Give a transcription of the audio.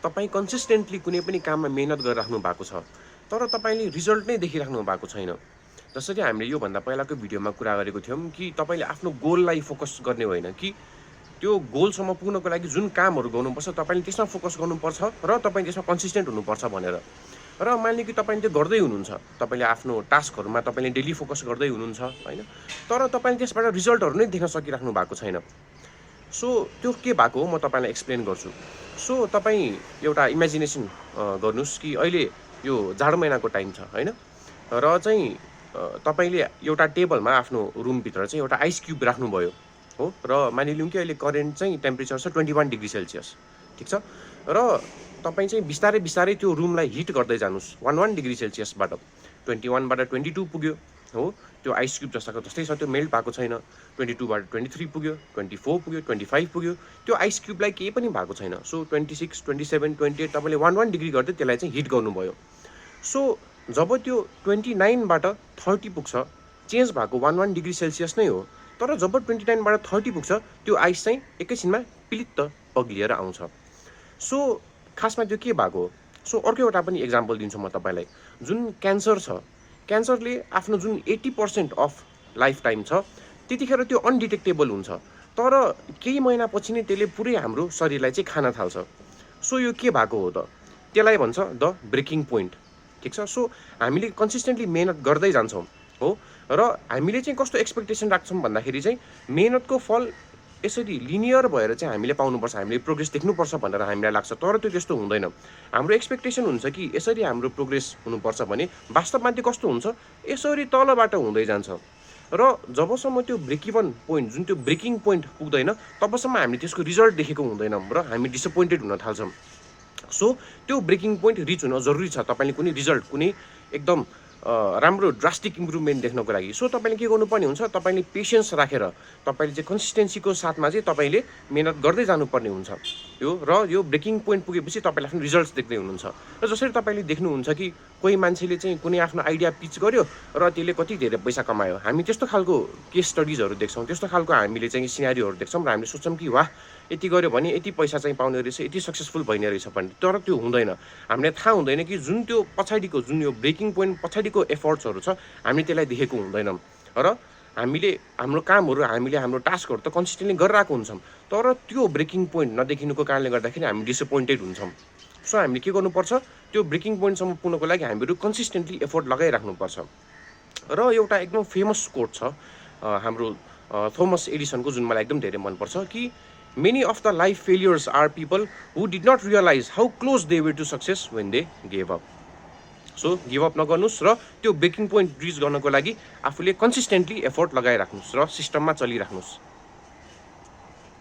तपाईँ कन्सिस्टेन्टली कुनै पनि काममा मेहनत गरिराख्नु भएको छ तर तपाईँले रिजल्ट नै देखिराख्नु भएको छैन। जसरी हामीले योभन्दा पहिलाको भिडियोमा कुरा गरेको थियौँ कि तपाईँले आफ्नो गोललाई फोकस गर्ने होइन कि त्यो गोलसम्म पुग्नको लागि जुन कामहरू गर्नुपर्छ तपाईँले त्यसमा फोकस गर्नुपर्छ र तपाईँ त्यसमा कन्सिस्टेन्ट हुनुपर्छ भनेर। र मान्यो कि तपाईँले त्यो गर्दै हुनुहुन्छ, तपाईँले आफ्नो टास्कहरूमा तपाईँले डेली फोकस गर्दै हुनुहुन्छ होइन, तर तपाईँले त्यसबाट रिजल्टहरू नै देख्न सकिराख्नु भएको छैन। सो त्यो के भएको हो म तपाईँलाई एक्सप्लेन गर्छु। सो तपाईँ एउटा इमेजिनेसन गर्नुहोस् कि अहिले यो जाडो महिनाको टाइम छ होइन, र चाहिँ तपाईँले एउटा टेबलमा आफ्नो रुमभित्र चाहिँ एउटा आइस क्युब राख्नुभयो हो, र मानिलिउँ कि अहिले करेन्ट चाहिँ टेम्परेचर छ 21 डिग्री सेल्सियस, ठिक छ। र तपाईँ चाहिँ बिस्तारै बिस्तारै त्यो रुमलाई हिट गर्दै जानुहोस् 11 डिग्री सेल्सियसबाट 21बाट 22 पुग्यो हो, त्यो आइस क्युब जस्ताको जस्तै छ, त्यो मेल्ट भएको छैन। 22बाट 23 पुग्यो, 24 पुग्यो, 25 पुग्यो, त्यो आइस क्युबलाई केही पनि भएको छैन। सो 26, 27, 28 तपाईँले 11 डिग्री गर्दै त्यसलाई चाहिँ हिट गर्नुभयो। सो जब त्यो 29बाट 30 पुग्छ, चेन्ज भएको 11 डिग्री सेल्सियस नै हो, तर जब 29बाट 30 पुग्छ त्यो आइस चाहिँ एकैछिनमा पिलित्त पग्लिएर आउँछ। सो खासमा त्यो के भएको हो। सो अर्को एउटा पनि एक्जाम्पल दिन्छु म तपाईँलाई। जुन क्यान्सर छ, क्यान्सरले आफ्नो जुन 80% अफ लाइफ टाइम छ त्यतिखेर त्यो अनडिटेक्टेबल हुन्छ, तर केही महिनापछि नै त्यसले पुरै हाम्रो शरीरलाई चाहिँ खान थाल्छ। सो यो के भएको हो त, त्यसलाई भन्छ द ब्रेकिङ पोइन्ट, ठिक छ। सो हामीले कन्सिस्टेन्टली मेहनत गर्दै जान्छौँ हो, र हामीले चाहिँ कस्तो एक्सपेक्टेसन राख्छौँ भन्दाखेरि चाहिँ मेहनतको फल यसरी लिनियर भएर चाहिँ हामीले पाउनुपर्छ, हामीले प्रोग्रेस देख्नुपर्छ भनेर हामीलाई लाग्छ, तर त्यो त्यस्तो हुँदैन। हाम्रो एक्सपेक्टेसन हुन्छ कि यसरी हाम्रो प्रोग्रेस हुनुपर्छ भने वास्तवमा त्यो कस्तो हुन्छ, यसरी तलबाट हुँदै जान्छ। र जबसम्म त्यो ब्रेक इभन पोइन्ट, जुन त्यो ब्रेकिङ पोइन्ट पुग्दैन तबसम्म हामीले त्यसको रिजल्ट देखेको हुँदैनौँ र हामी डिसपोइन्टेड हुन थाल्छौँ। सो त्यो ब्रेकिङ पोइन्ट रिच हुन जरुरी छ तपाईँले कुनै रिजल्ट, कुनै एकदम राम्रो ड्रास्टिक इम्प्रुभमेन्ट देख्नको लागि। सो तपाईँले के गर्नुपर्ने हुन्छ, तपाईँले पेसेन्स राखेर तपाईँले चाहिँ कन्सिस्टेन्सीको साथमा चाहिँ तपाईँले मेहनत गर्दै जानुपर्ने हुन्छ यो ब्रेकिङ पोइन्ट पुगेपछि तपाईँले आफ्नो रिजल्ट्स देख्दै हुनुहुन्छ। र जसरी तपाईँले देख्नुहुन्छ कि कोही मान्छेले चाहिँ कुनै आफ्नो आइडिया पिच गर्यो र त्यसले कति धेरै पैसा कमायो, हामी त्यस्तो खालको केस स्टडिजहरू देख्छौँ, त्यस्तो खालको हामीले चाहिँ सिनारीहरू देख्छौँ र हामीले सोच्छौँ कि वाह यति गर्यो भने यति पैसा चाहिँ पाउने रहेछ, यति सक्सेसफुल भइने रहेछ भन्ने। तर त्यो हुँदैन, हामीलाई थाहा हुँदैन कि जुन त्यो पछाडिको जुन यो ब्रेकिङ पोइन्ट पछाडिको एफर्ट्सहरू छ हामीले त्यसलाई देखेको हुँदैनौँ, र हामीले हाम्रो कामहरू, हामीले हाम्रो टास्कहरू त कन्सिस्टेन्टली गरिरहेको हुन्छौँ, तर त्यो ब्रेकिङ पोइन्ट नदेखिनुको कारणले गर्दाखेरि हामी डिसपोइन्टेड हुन्छौँ। सो हामीले के गर्नुपर्छ, त्यो ब्रेकिङ पोइन्टसम्म पुग्नको लागि हामीहरू कन्सिस्टेन्टली एफोर्ट लगाइराख्नुपर्छ। र एउटा एकदम फेमस कोट छ हाम्रो थोमस एडिसनको, जुन मलाई एकदम धेरै मनपर्छ कि many of the life failures are people who did not realize how close they were to success when they gave up. So give up नगर्नुहोस् र त्यो ब्रेकिङ पोइन्ट रिच गर्नको लागि आफूले कन्सिस्टेन्टली एफोर्ट लगाइराख्नुहोस् र सिस्टममा चलिराख्नुहोस्।